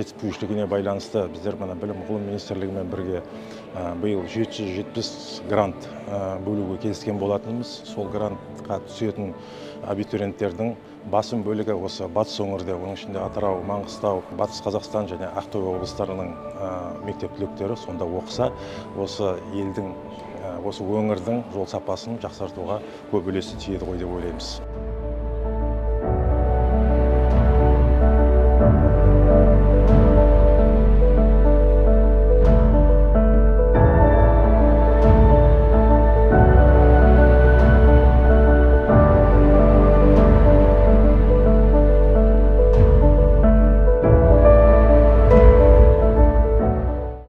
жетіспеушілігіне байланысты біздер мына Білім ғылым министрлігімен бірге биыл 770 грант бөлуге келіскен болатынбыз. Сол грантқа түсетін абитуриенттердің басым бөлігі осы батыс өңірде, оның ішінде Атырау, Маңғыстау, Батыс Қазақстан және Ақтөбе облыстарының мектеп түлектері сонда оқыса, осы елдің, осы өңірдің жол сапасын жақсартуға көп үлесі тиеді ғой деп ойлаймыз.